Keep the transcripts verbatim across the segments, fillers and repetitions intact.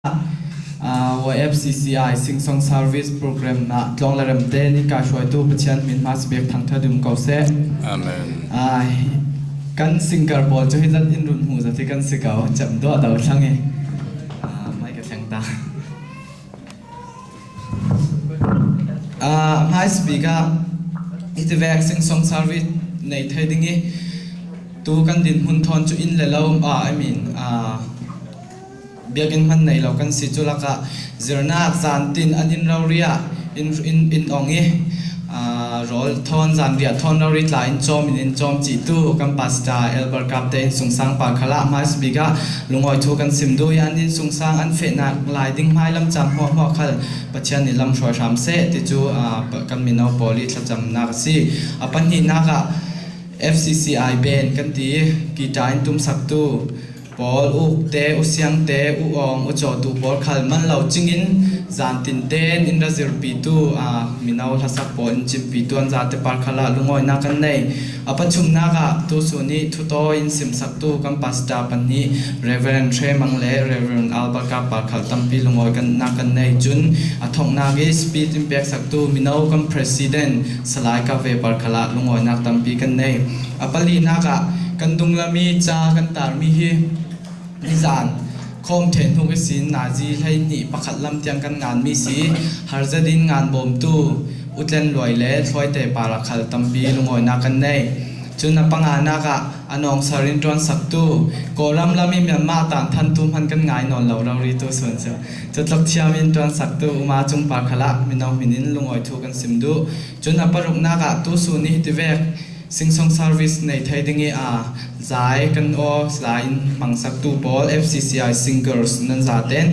Ah, Y F C C I Sing Song Service Program ah tlawng le remte nih kaihruaitu Pathian min hmasa bik thangṭhat um ko seh. Amen. Ah, kan singer pawl cu hi zat in run hmuh zat hi kan si ko, cam dawh do thlang i. Ah, mai ka thleng ta. Ah, hmaisa bik ah hiti vek Sing Song Service nei thei ding i tu kan dinhmun thawn cu inn le lo, ah, I mean, ah, biakinn hman nei lo kan si cu lakah zirnak zantin an inn rori ah in, in, in ong i, aa, rawl thawn, zanriah thawn rori tla in cawm in in cawm cihtu kan pastor Albert Kap te innsungsang par khalah hmaisa bik ah lungawi thu kan sim duh i an innsungsang an fehnak lai ding hmailam caan hmuahhmuah khal Pathian nih lam hruai hram seh ti cu, aa, pa-, kan mino pawl i thlacamnak a si. A pahnihnak ah F C C I band kan ti i guitar in tumsaktu pawl, u ukte, u siangte, u awng, u cawtu pawl khal man lo cingin zantin tein in ra zirpitu, aa, mino hlasak pawl in cimpitu an zate par khalah lungawinak kan nei. A pathumnak ah tu sun i thutawi in simsaktu kan pastor pahnih Reverend Hre Mang le Reverend Albert Kap par khal tampi lungawi kan, nak kan nei. Cun a thongnak i speech in peksaktu mino kan president Salai Kap ve par khalah lungawinak tampi kan nei. A palinak ah kan dunglam i ca kan tarmi hi nizan khawm ṭheh hnuk ihsin nazi hleihnih pakhat lam tiang kan nganmi si, har zetin ngan bawmtu U Tlen Luai le Thluaite par ah khal tampi lungawinak kan nei. Cun a panganak ah a nawngsar in ṭuansaktu, Kawlram lam i Myanmar tan thantu hman kan ngai nawn lo rori tu sun cu, cu tluk thiam in ṭuansaktu Uma Cung par khalah mino hmin in lungawi thu kan sim duh. Cun a paruknak ah tu sun i hiti vek Sing Song Service nei thei ding i, aa, zai kan aw zai in hmangsaktu pawl F C C I singers nan zaten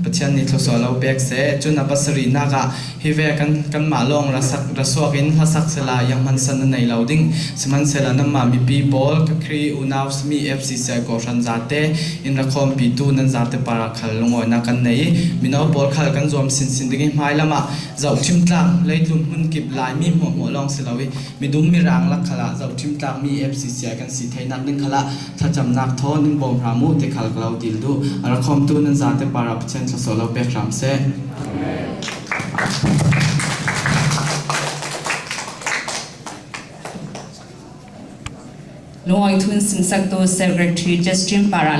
Pathian nih thluasuah lo pek seh. Cun a pasarihnak ah hi ve kan, kanmah lawng rasak, rasuak in hlasak sehla, yang hmansan na nei lo ding. Sihmanhsehlaw nanmah mipi pawl, ka Khrih unau simi F C C I kawhhran zate in rakhawmpitu nan zate par ah khal lungawinak kan nei i, mino pawl khal kan zuam sinsin ding i hmailam ah zohṭhim tlak leitlun hmun kip Laimi hmuahhmuah lawng si lo i, midum mirang lak khalah zohṭhim tlakmi F C C I kan si theinak ding khalah thlacamnak thawn in bawm hram uh ti khal ka lo dil duh. A rakhawmtu nan zate par ah Pathian thluasuah lo pek hram seh. Lungawi thu in simsaktu Secretary Justin par ah